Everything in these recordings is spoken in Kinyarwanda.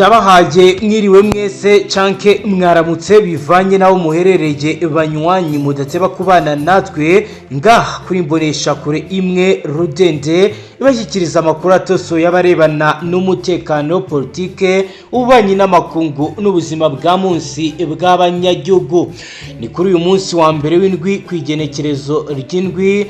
Ndabahaye mwiriwe mwese canke mwaramutse, bivanye naho muherereye, banywanyi mudateba kubana natwe ngaha kuri Mbonesha Kure imwe rudende ibashyikiriza amakuru atosoye y'abarebana n'umutekano, politike, ububanyi n'amakungu n'ubuzima bwa munsi bw'abanyagihugu. Ni kuri uyu munsi wa mbere w'indwi, ku igenekerezo ry'indwi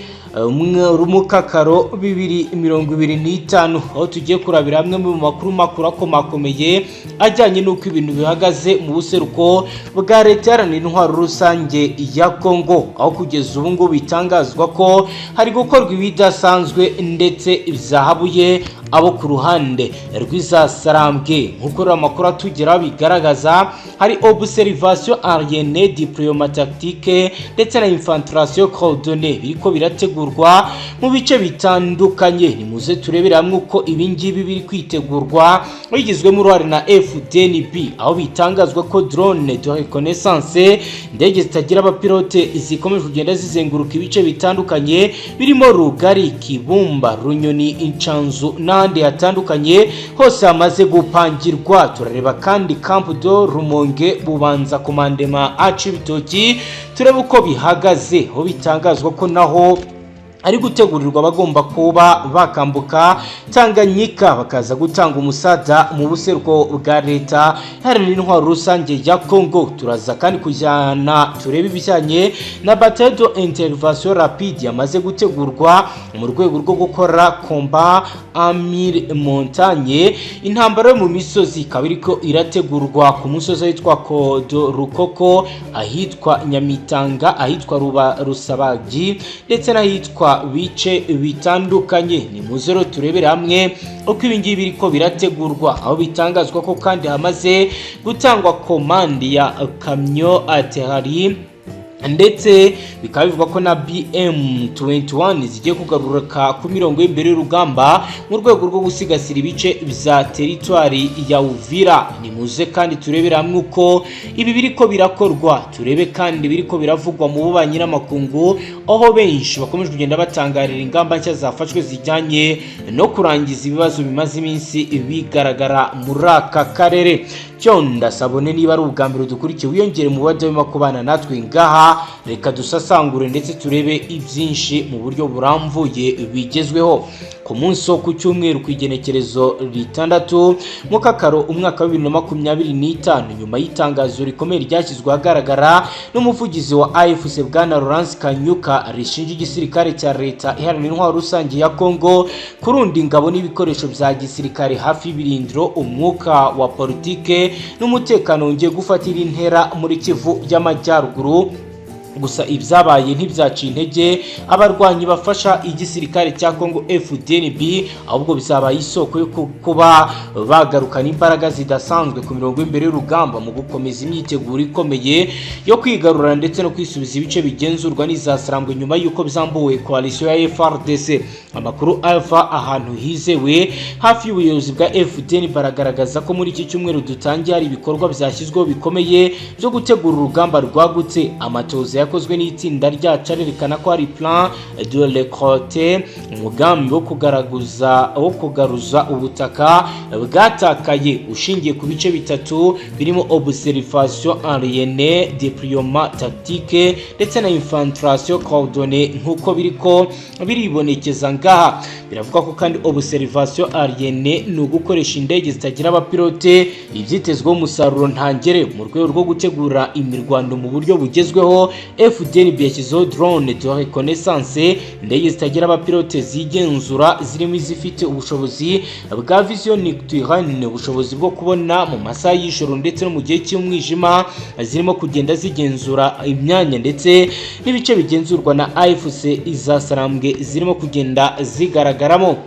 Rumukakaro 2025, aho tugiye kurabira hamwe mu makuru makuru akomakomeye ajyanye n'uko ibintu bihagaze mu buseruko bwa Leta Iharanira Intwaro Rusange ya Kongo, aho kugeza ubu ngubu bitangazwa ko hari gukorwa ibidasanzwe ndetse zahabuye abo ku ruhande rw'izasarambwe. Nk'uko rero amakuru atugeraho bigaragaza, hari observation aérienne, déploiement tactique ndetse na infiltration coordonnée biriko birategurwa mu bice bitandukanye. Nimuze turebere hamwe uko ibi ngibi biri kwitegurwa bigizwemo uruhare na FDNB, aho bitangazwa ko drone de reconnaissance, indege zitagira abapilote, zikomeje kugenda zizenguruka ibice bitandukanye birimo Rugari, Kibumba, Runyoni, Incanzu n'ahandi hatandukanye hose hamaze gupangirwa. Turareba kandi Camp de Rumonge, Bubanza, commandement a Cibitoki, turebe uko bihagaze, aho bitangazwa ko naho ari gutegurirwa abagomba kuba bakambuka Tanganyika bakaza gutanga umusada mu buseruko bwa Leta Iharanira Intwaro Rusange ya Congo. Turaza kandi kujyana turebe ibijyanye na bataillon d'intervention rapide yamaze gutegurwa mu rwego rwo gukora combat en montagne. Intambara yo mu misozi ikaba iriko irategurwa ku musozi witwa Kodo Rukoko, ahitwa Nyamitanga, ahitwa Ruba Rusabagi ndetse n'ahitwa bice bitandukanye. Ni muze rero turebere hamwe uko ibi ngibi biriko birategurwa, aho bitangazwa ko kandi hamaze gutangwa commande ya camion artillerie, ndetse bikaba bivugwa ko na BM21 zigiye kugaruka ku mirongo y'imbere y'urugamba mu rwego rwo gusigasira ibice bya teritwari ya Uvira. Nimuze kandi turebere hamwe uko ibi biriko birakorwa, turebe kandi biriko biravugwa mu bubanyi n'amakungu, aho benshi bakomeje kugenda batangarira ingamba nshya zafashwe zijyanye no kurangiza ibibazo bimaze iminsi bigaragara muri aka karere. Cyo ndasabone, niba ari ubwa mbere dukurikiye, wiyongere mu bajya kubana natwe ngaha. Reka dusasangure ndetse turebe ibyinshi mu buryo burambuye bigezweho. Ku munsi wo ku cyumweru, ku igenekerezo 6 Mukakaro umwaka wa 2025, nyuma y'itangazo rikomeye ryashyizwe ahagaragara n'umuvugizi wa AFC bwana Lawrence Kanyuka rishinja igisirikare cya Leta Iharanira Intwaro Rusange ya Congo kurunda ingabo n'ibikoresho bya gisirikare hafi y'ibirindiro, umwuka wa politike n'umutekano wongeye gufatira intera muri Kivu y'Amajyaruguru. Gusa ibyabaye ntibyaciye intege abarwanyi bafasha igisirikare cya Congo FDNB, ahubwo bizabaye isoko yo kuba bagarukana imbaraga zidasanzwe ku mirongo y'imbere y'urugamba mu gukomeza imyiteguro ikomeye yo kwigarura ndetse no kwisubiza ibice bigenzurwa n'izasarambwe nyuma y'uko byambuwe coalition ya FARDC. Amakuru ava ahantu hizewe hafi y'ubuyobozi bwa FDN baragaragaza ko muri iki cyumweru dutangiye hari ibikorwa byashyizweho bikomeye byo gutegura urugamba rwagutse. Amatoza yakozwe n'itsinda ryacu arerekana ko hari plan de récolte, umugambi wo kugaragaza wo kugaruza ubutaka bwatakaye, ushingiye ku bice bitatu birimo observation aérienne, déploiement tactique ndetse na infiltration coordonnée, nk'uko biriko biribonekeza ngaha. Biravuga ko kandi observation aérienne ni ugukoresha indege zitagira abapilote, ibyitezweho umusaruro ntangere mu rwego rwo gutegura imirwano mu buryo bugezweho. FDNB yashyizeho drone de reconnaissance, indege zitagira abapilote zigenzura, zirimo izifite ubushobozi bwa vision nocturne, ubushobozi bwo kubona mu masaha y'ijoro ndetse no mu gihe cy'umwijima, zirimo kugenda zigenzura imyanya ndetse n'ibice bigenzurwa na AFC izasarambwe zirimo kugenda zigaragaramo.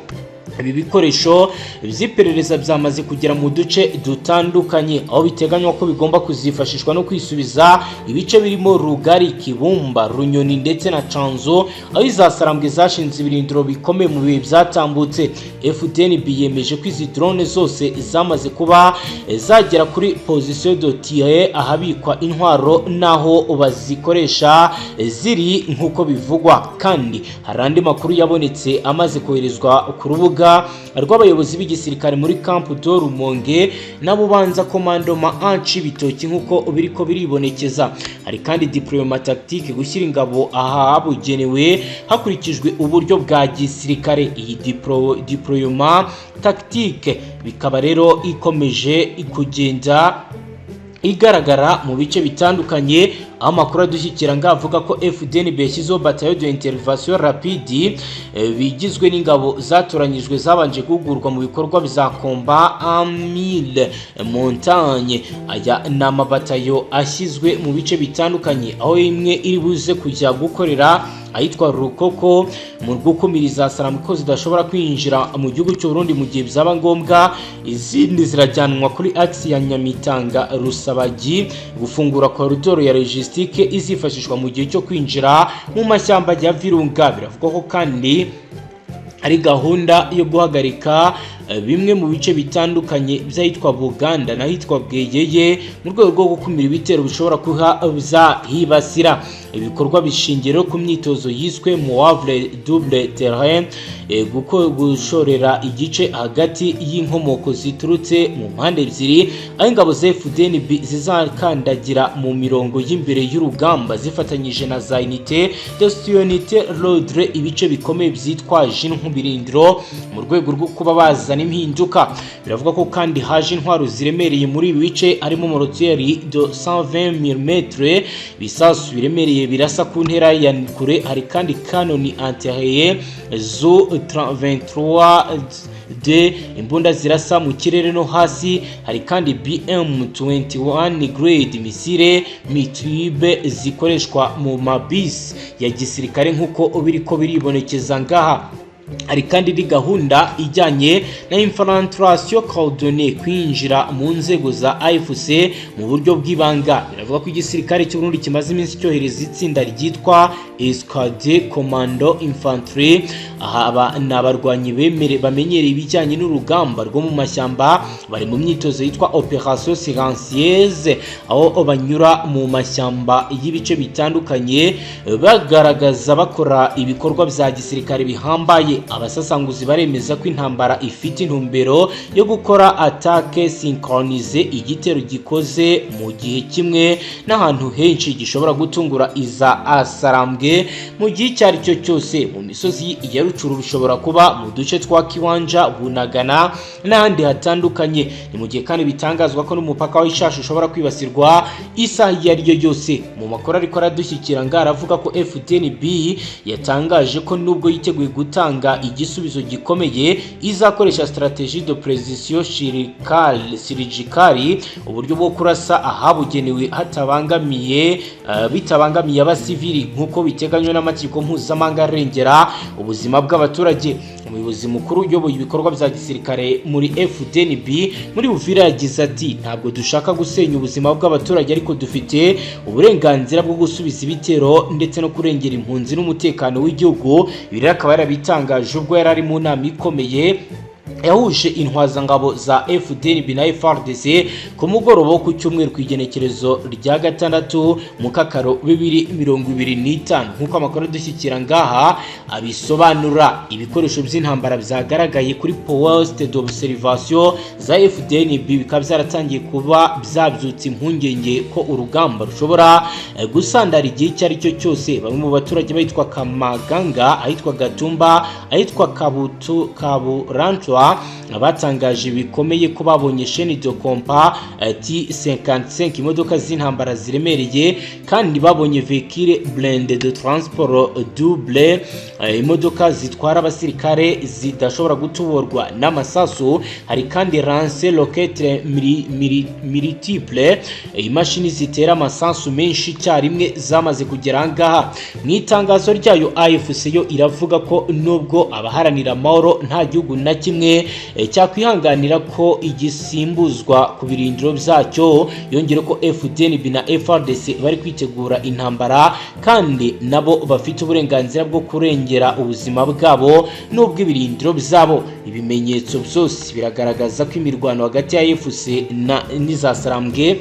Ibi bikoresho by'iperereza byamaze kugera mu duce dutandukanye, aho biteganywa ko bigomba kuzifashishwa no kwisubiza ibice birimo Rugari, Kibumba, Runyoni ndetse na Canzo, aho izasarambwe zashinze ibirindiro bikomeye mu bihe byatambutse. FDNB yemeje ko izi drone zose zamaze kuba zagera kuri position de tir, ahabikwa intwaro n'aho bazikoresha ziri, nk'uko bivugwa. Kandi hari andi makuru yabonetse amaze koherezwa ku rubuga rubuga rw'abayobozi b'igisirikare muri Camp de Rumonge nabo banza commandement en Cibitoki, nk'uko biriko biribonekeza. Hari kandi déploiement tactique, gushyira ingabo ahabugenewe hakurikijwe uburyo bwa gisirikare. Iyi déploiement tactique bikaba rero ikomeje kugenda igaragara mu bice bitandukanye, aho amakuru adushyikira ngo avuga ko FDNB yashyizeho bataillon de intervention rapide, bigizwe n'ingabo zatoranyijwe zabanje guhugurwa mu bikorwa bya combat en mille montagne. Aya ni amabatayo ashyizwe mu bice bitandukanye, aho imwe iri buze kujya gukorera ahitwa Rukoko mu gukumira Sarambwe ko zidashobora kwinjira mu gihugu cy'u Burundi mu gihe byaba ngombwa. Izindi zirajyanwa kuri axe ya Nyamitanga Rusabagi, gufungura koridoro ya logistique izifashishwa mu gihe cyo kwinjira mu mashyamba ya Virunga. Biravugwa ko kandi ari gahunda yo guhagarika bimwe mu bice bitandukanye by'ahitwa Buganda n'ahitwa Bweyeye, mu rwego rwo gukumira ibitero bishobora kuha byahibasira. Ibikorwa bishingiye rero ku myitozo yiswe manœuvre double terrain, gushorera igice hagati y'inkomoko ziturutse mu mpande ebyiri, aho ingabo za FDNB zizakandagira mu mirongo y'imbere y'urugamba zifatanyije na za unité de soutien lourde, ibice bikomeye byitwaje inkubirindiro, mu rwego rwo kuba bazana impinduka. Biravuga ko kandi haje intwaro ziremereye muri ibi bice, harimo mortier de 120 mm, ibisasu biremereye birasa ku ntera ya kure. Hari kandi canon anti-aérien Zu 23 D, imbunda zirasa mu kirere no hasi. Hari kandi BM 21 Grad missile mitube zikoreshwa mu mabisi ya gisirikare, nk'uko biriko biribonekeza ngaha. Hari kandi indi gahunda ijyanye na infiltration coordonnée, kwinjira mu nzego za AFC mu buryo bw'ibanga. Biravuga ko igisirikare cy'u Burundi kimaze iminsi cyohereza itsinda ryitwa Escadrille Commando Infantry. Aha aba ni abarwanyi bemere bamenyereye ibijyanye n'urugamba rwo mu mashyamba, bari mu myitozo yitwa Opération Silencieuse, aho banyura mu mashyamba y'ibice bitandukanye bagaragaza bakora ibikorwa bya gisirikare bihambaye. Abasasanguzi baremeza ko intambara ifite intumbero yo gukora attaque synchronisée, igitero gikoze mu gihe kimwe n'ahantu henshi, gishobora gutungura iza Asarambwe mu gihe icyo ari cyo cyose. Mu misozi ya Rucuru, bishobora kuba mu duce twa Kiwanja, Bunagana n'ahandi hatandukanye. Ni mu gihe kandi bitangazwa ko n'umupaka wa Ishasha ushobora kwibasirwa isaha iyo ari yo yose. Mu makuru ariko aradushyikira nga aravuga ko FDNB yatangaje ko nubwo yiteguye gutanga igisubizo gikomeye, izakoresha stratégie de précision chirurgicale, uburyo bwo kurasa ahabugenewe hatabangamiye bitabangamiye abasivili, nk'uko biteganywa n'amategeko mpuzamahanga arengera ubuzima bw'abaturage. Umuyobozi mukuru uyoboye ibikorwa bya gisirikare muri FDNB muri Uvira yagize ati: "Ntabwo dushaka gusenya ubuzima bw'abaturage, ariko dufite uburenganzira bwo gusubiza ibitero ndetse no kurengera impunzi n'umutekano w'igihugu." Ibi rero akaba yarabitangaje ubwo yari ari mu nama ikomeye yahuje intwazangabo za FDNB na FARDC ku mugoroba wo ku cyumweru, ku igenekerezo rya 6 Mukakaro 2025, nk'uko amakuru adushyikira ngaha abisobanura. Ibikoresho by'intambara byagaragaye kuri poste d'observation za FDNB bikaba byaratangiye kuba byabyutsa impungenge ko urugamba rushobora gusandara igihe icyo ari cyo cyose. Bamwe mu baturage bahitwa Kamaganga, ahitwa Gatumba, ahitwa Kabutu, Kaburantwa batangaje bikomeye ko babonye chars de combat T55, imodoka z'intambara ziremereye. Kandi babonye véhicule blindé de transport double, imodoka zitwara abasirikare zidashobora gutoborwa n'amasasu. Hari kandi lance roquettes multiple, imashini zitera amasasu menshi icyarimwe, zamaze kugera aha ngaha. Mu itangazo ryayo, AFC yo iravuga ko nubwo abaharanira amahoro, nta gihugu na kimwe cyakwihanganira ko igisimbuzwa ku birindiro byacyo. Yongere ko FDNB na FARDC bari kwitegura intambara, kandi nabo bafite uburenganzira bwo kurengera ubuzima bwabo n'ubw'ibirindiro byabo. Ibimenyetso byose biragaragaza ko imirwano hagati ya AFC na n'iza Sarambwe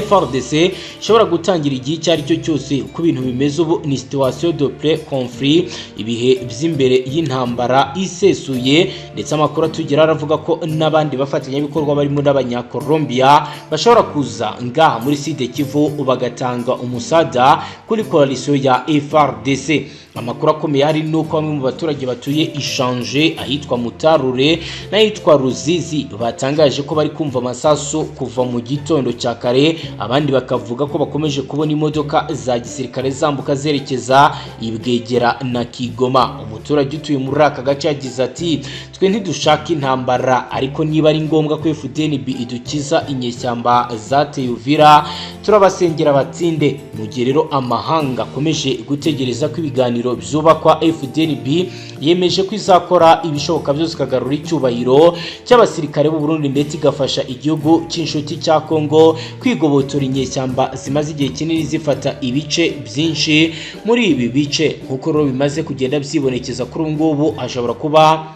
FARDC ishobora gutangira igihe icyo ari cyo cyose. Uko ibintu bimeze ubu ni situation de pré conflit, ibihe by'imbere y'intambara isesuye. Ndetse amakuru atugera aravuga ko n'abandi bafatanyabikorwa barimo n'Abanyakolombia bashobora kuza ngaha muri Sud Kivu bagatanga umusada kuri coalition ya FARDC. Amakuru akomeye hari nuko bamwe mu baturage batuye Ishanje, ahitwa Mutarure n'ahitwa Ruzizi, batangaje ko bari kumva amasasu kuva mu gitondo cya kare. Abandi bakavuga ko bakomeje kubona imodoka za gisirikare zambuka zerekeza Ibwegera na Kigoma. Umuturage utuye muri aka gace yagize ati: "Twe ntidushaka intambara, ariko niba ari ngombwa ko FDNB idukiza inyeshyamba zateye Uvira, turabasengera batsinde." Mu gihe rero amahanga akomeje gutegereza ko ibiganiro byubakwa, FDNB yemeje ko izakora ibishoboka byose ikagarura icyubahiro cy'abasirikare b'u Burundi, ndetse igafasha igihugu cy'inshuti cya Congo kwigobotora inyeshyamba zimaze igihe kinini zifata ibice byinshi muri ibi bice. Nk'uko rero bimaze kugenda byibonekeza, kuri ubu ngubu hashobora kuba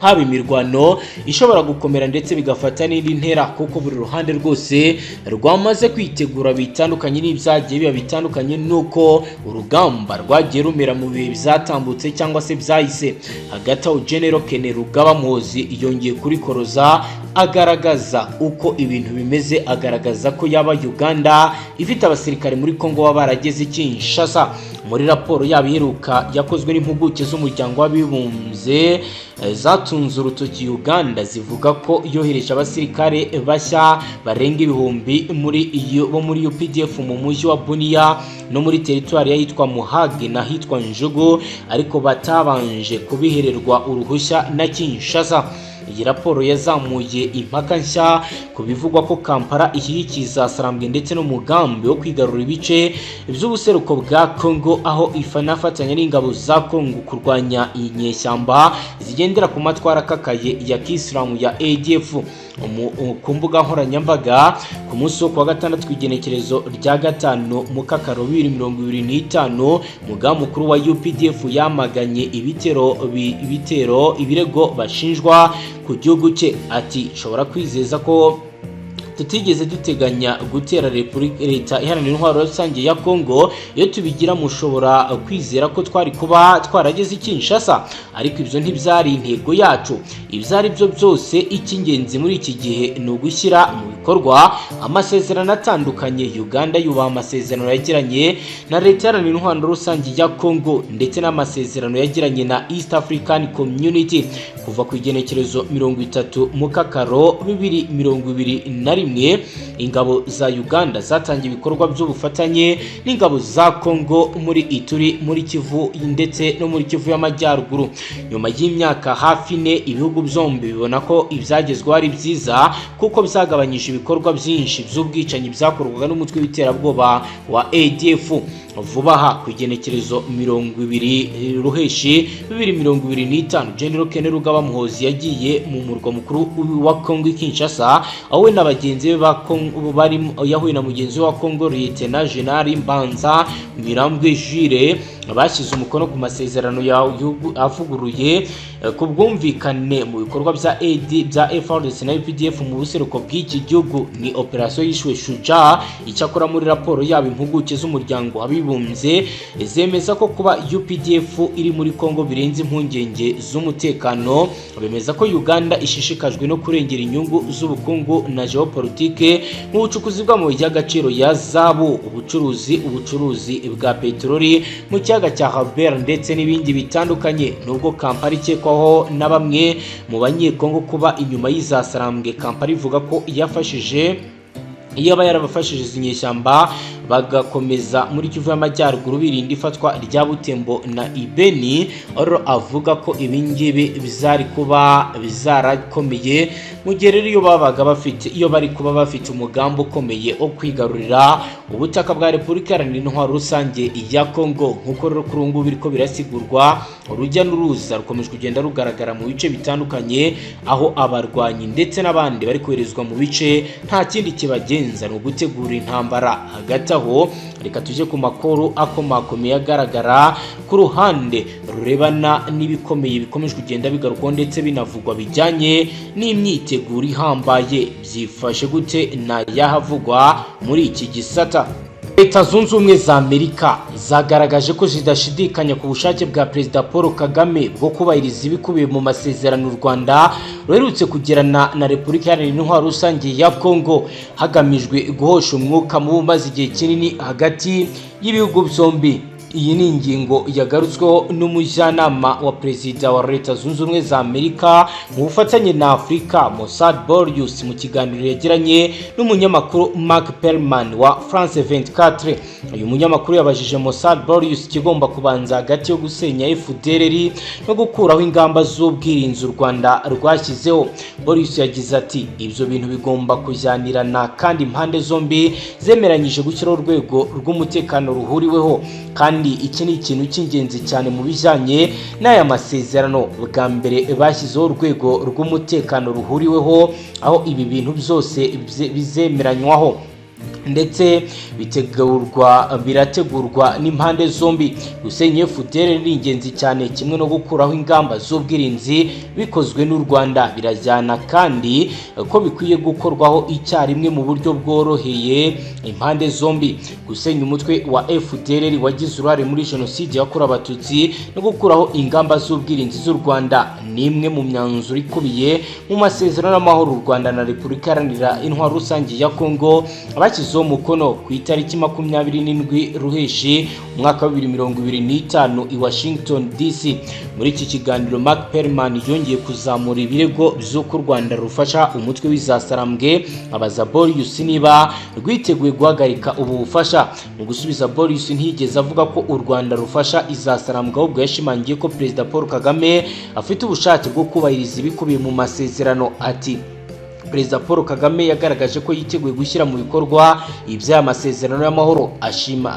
haba imirwano ishobora gukomera ndetse bigafata n'indi ntera, kuko buri ruhande rwose rwamaze kwitegura, bitandukanye n'ibyagiye biba, bitandukanye n'uko urugamba rwagiye rumera mu bihe byatambutse cyangwa se byahise. Hagati aho, General Kainerugaba Muhoozi yongeye kurikoroza, agaragaza uko ibintu bimeze, agaragaza ko yaba Uganda ifite abasirikare muri Congo baba barageze Kinshasa. Muri raporo yabo iheruka yakozwe n'impuguke z'Umuryango w'Abibumbye, zatunze urutoki Uganda, zivuga ko yohereje abasirikare bashya barenga 1000 muri iyo bo muri UPDF mu mujyi wa Bunia no muri teritwari y'ahitwa Muhagi n'ahitwa Njugu, ariko batabanje kubihererwa uruhushya na Kinshasa. Iyi raporo yazamuye impaka nshya ku bivugwa ko Kampala ishyigikiye Sarambwe ndetse n'umugambi wo kwigarurira ibice by'ubuseruko bwa Congo, aho ifanafatanya n'ingabo za Congo kurwanya inyeshyamba zigendera ku matwara akakaye ya Kisilamu ya ADF. Ku mbuga nkoranyambaga ku munsi wo kuwa gatandatu, ku igenekerezo rya 5 Mukakaro 2025, umugaba mukuru wa UPDF yamaganye ibitero ibirego bashinjwa ku gihugu cye. Ati: "Nshobora kwizeza ko tutigeze duteganya gutera Leta Iharanira Intwaro Rusange ya Congo. Iyo tubigira, mushobora kwizera ko twari kuba twarageze i Kinshasa, ariko ibyo ntibyari intego yacu. Ibyo ari byo byose, icy'ingenzi muri iki gihe ni ugushyira mu bikorwa amasezerano atandukanye. Uganda yubaha amasezerano yagiranye na Leta Iharanira Intwaro Rusange ya Congo ndetse n'amasezerano yagiranye na East African Community." Kuva ku igenekerezo 30 Mukakaro 2021, ingabo za Uganda zatangiye ibikorwa by'ubufatanye n'ingabo za Congo muri Ituri, muri Kivu ndetse no muri Kivu y'Amajyaruguru. Nyuma y'imyaka hafi 4, ibihugu byombi bibona ko ibyagezweho ari byiza, kuko byagabanyije ibikorwa byinshi by'ubwicanyi byakorwaga n'umutwe w'iterabwoba wa ADF. Vuba aha, ku igenekerezo 20 Ruheshi 2025, General Kainerugaba Muhoozi yagiye mu murwa mukuru wa Congo, Kinshasa, aho we na bagenzi be ba Congo bari yahuye na mugenzi we wa Congo, Lieutenant General Mbanza Mirambwe Jules, bashyize umukono ku masezerano avuguruye ku bwumvikane mu bikorwa bya AD bya FARDC na UPDF mu buseruko bw'iki gihugu. Ni operasiyo yiswe Shujaa. Icyakora, muri raporo yabo, impuguke z'Umuryango w'Abibumbye zemeza ko kuba UPDF iri muri Congo birenze impungenge z'umutekano. Bemeza ko Uganda ishishikajwe no kurengera inyungu z'ubukungu na geopolitike mu bucukuzi bw'amabuye y'agaciro ya zahabu, ubucuruzi bwa peteroli mu kiyaga cya Albert ndetse n'ibindi bitandukanye. Nubwo Kampala ikekwaho na bamwe mu Banyekongo kuba inyuma y'izasarambwe, Kampala ivuga ko yafashije iyo aba yarabafashije izi nyeshyamba bagakomeza muri Kivu y'Amajyaruguru birinda ifatwa rya Butembo na Ibeni. Oro avuga ko ibingibi bizari kuba bizarakomeye mu gihe rero iyo babaga bafite iyo bari kuba bafite umugambi ukomeye wo kwigarurira ubutaka bwa Repubulika Iharanira Intwaro Rusange ya Congo. Nk'uko rero kuri ubu ngubu biriko birasigurwa, urujya n'uruza rukomeje kugenda rugaragara mu bice bitandukanye, aho abarwanyi ndetse n'abandi bari koherezwa mu bice, nta kindi kibagenza ni ugutegura intambara. Hagati aho, reka tujye ku makuru akomakomeye agaragara ku ruhande Rurebana n'ibikomeye bikomeje kugenda bigarukwaho ndetse binavugwa bijyanye n'imyiteguro ihambaye. Byifashe gute? Na yahavugwa muri iki gisata. Leta Zunze Ubumwe za Amerika zagaragaje ko zidashidikanya ku bushake bwa Perezida Paul Kagame bwo kubahiriza ibikubiye mu masezerano u Rwanda ruherutse kugirana na Repubulika Iharanira Intwaro Rusange ya Kongo, hagamijwe guhosha umwuka mubi umaze igihe kinini hagati y'ibihugu byombi. Iyi ni ingingo yagarutsweho n'umujyanama wa perezida wa Leta Zunze Ubumwe za Amerika mu bufatanye na Afurika, Massad Boulos, mu kiganiro yagiranye n'umunyamakuru Mark Perlman wa France 24. Uyu munyamakuru yabajije Massad Boulos ikigomba kubanza hagati yo gusenya FDLR no gukuraho ingamba z'ubwirinzi u Rwanda rwashyizeho. Boulos yagize ati: "Ibyo bintu bigomba kujyanirana, kandi impande zombi zemeranyije gushyiraho urwego rw'umutekano ruhuriweho, kandi iki ni ikintu cy'ingenzi cyane mu bijyanye n'aya masezerano. Bwa mbere bashyizeho urwego rw'umutekano ruhuriweho, aho ibi bintu byose bizemeranywaho ndetse bitegurwa, birategurwa n'impande zombi. Gusenya FDLR ni ingenzi cyane, kimwe no gukuraho ingamba z'ubwirinzi bikozwe n'u Rwanda. Birajyana kandi ko bikwiye gukorwaho icyarimwe mu buryo bworoheye impande zombi. Gusenya umutwe wa FDLR wagize uruhare muri jenoside yakorewe Abatutsi no gukuraho ingamba z'ubwirinzi z'u Rwanda ni imwe mu myanzuro ikubiye mu masezerano y'amahoro u Rwanda na Repubulika Iharanira Intwaro Rusange ya Kongo bashyizeho umukono ku itariki 27 Ruheshi umwaka wa 2025 i Washington DC." Muri iki kiganiro, Mark Perlman yongeye kuzamura ibirego by'uko u Rwanda rufasha umutwe w'Izasarambwe, abaza Boulos niba rwiteguye guhagarika ubu bufasha. Mu gusubiza, Boulos ntiyigeze avuga ko u Rwanda rufasha Izasarambwe, ahubwo yashimangiye ko Perezida Paul Kagame afite ubushake bwo kubahiriza ibikubiye mu masezerano. Ati: "Perezida Paul Kagame yagaragaje ko yiteguye gushyira mu bikorwa iby'aya masezerano y'amahoro.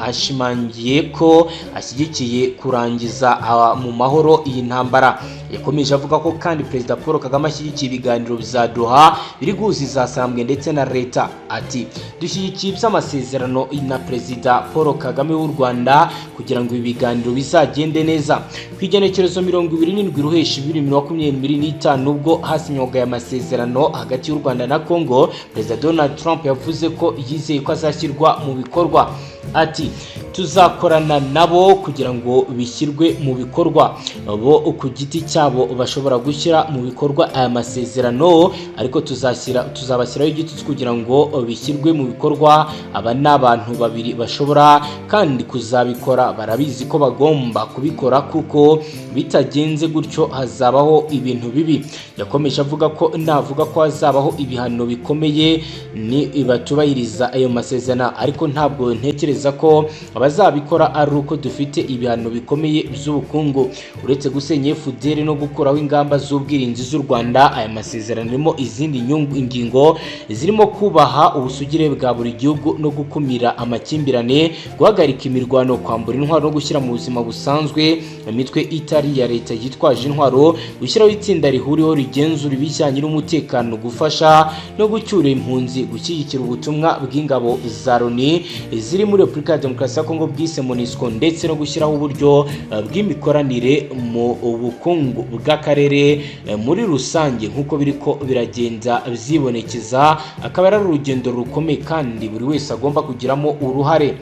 Ashimangiye ko ashyigikiye kurangiza mu mahoro iyi ntambara." Yakomeje avuga ko kandi Perezida Paul Kagame ashyigikiye ibiganiro bya Doha biri guhuza Izasarambwe ndetse na leta. Ati: "Dushyigikiye iby'amasezerano na Perezida Paul Kagame w'u Rwanda kugira ngo ibi biganiro bizagende neza." Ku igenekerezo 27 Ruheshi 2025, ubwo hasinywaga aya masezerano hagati y'u Rwanda na Congo, Perezida Donald Trump yavuze ko yizeye ko azashyirwa mu bikorwa. Ati: "Tuzakorana nabo kugira ngo bishyirwe mu bikorwa. Bo ku giti cyabo bashobora gushyira mu bikorwa aya masezerano, ariko tuzabashyiraho igitutu kugira ngo bishyirwe mu bikorwa. Aba ni abantu babiri bashobora kandi kuzabikora. Barabizi ko bagomba kubikora, kuko bitagenze gutyo hazabaho ibintu bibi." Yakomeje avuga ko navuga ko hazabaho ibihano bikomeye ni batubahiriza ayo masezerano, ariko ntabwo ntekereza ko abazabikora ari uko dufite ibihano bikomeye by'ubukungu. Uretse gusenya FDLR no gukuraho ingamba z'ubwirinzi z'u Rwanda, aya masezerano arimo izindi nyungu, ingingo zirimo kubaha ubusugire bwa buri gihugu no gukumira amakimbirane, guhagarika imirwano, kwambura intwaro no gushyira mu buzima busanzwe imitwe itari iya leta yitwaje intwaro, gushyiraho itsinda rihuriweho rigenzura ibijyanye n'umutekano, gufasha no gucyura impunzi, gushyigikira ubutumwa bw'ingabo za Loni ziri muri Repubulika ya Demokarasi ya Kongo bwise MONUSCO, ndetse no gushyiraho uburyo bw'imikoranire mu bukungu bw'akarere muri rusange. Nk'uko biriko biragenda byibonekeza, akaba ari urugendo rukomeye kandi buri wese agomba kugiramo uruhare.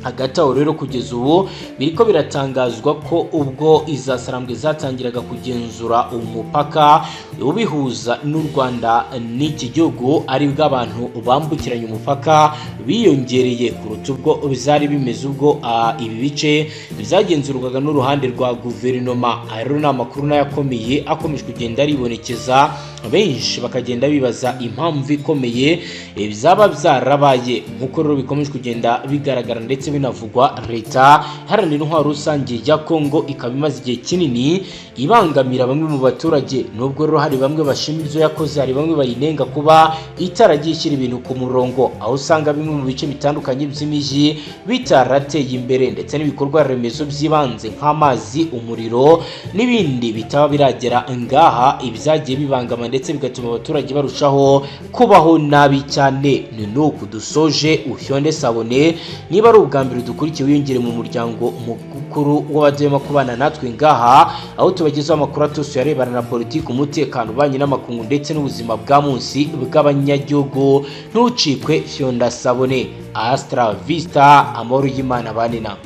Hagati aho rero, kugeza ubu biriko biratangazwa ko ubwo Izasarambwe zatangiraga kugenzura umupaka ubihuza n'u Rwanda n'iki gihugu, aribwo abantu bambukiranya umupaka biyongereye kuruta ubwo byari bimeze ubwo ibi bice byagenzurwaga n'uruhande rwa guverinoma. Aya rero ni amakuru nayo akomeye akomeje kugenda aribonekeza, benshi bakagenda bibaza impamvu ikomeye byaba byarabaye. Nk'uko rero bikomeje kugenda bigaragara ndetse binavugwa, Leta Iharanira Intwaro Rusange ya Kongo ikaba imaze igihe kinini ibangamira bamwe mu baturage. Nubwo rero hari bamwe bashima ibyo yakoze, hari bamwe bayinenga kuba itaragiye ishyira ibintu ku murongo, aho usanga bimwe mu bice bitandukanye by'imijyi bitarateye imbere, ndetse n'ibikorwa remezo by'ibanze nk'amazi, umuriro n'ibindi bitaba biragera ngaha. Ibyagiye bibangama ubuzima, ndetse bigatuma abaturage barushaho kubaho nabi cyane. Ni nuku dusoje. Ufyonde s'abonner niba ari ubwa mbere dukurikiye, wiyongere mu muryango mukuru w'abadema kubana natwe ngaha, aho tubagezaho amakuru atosoye arebana na politiki, umutekano, ububanyi n'amakungu ndetse n'ubuzima bwa munsi bw'abanyagihugu. Ntucikwe, fyonda s'abonner. Hasta la vista, amahoro y'Imana bane na.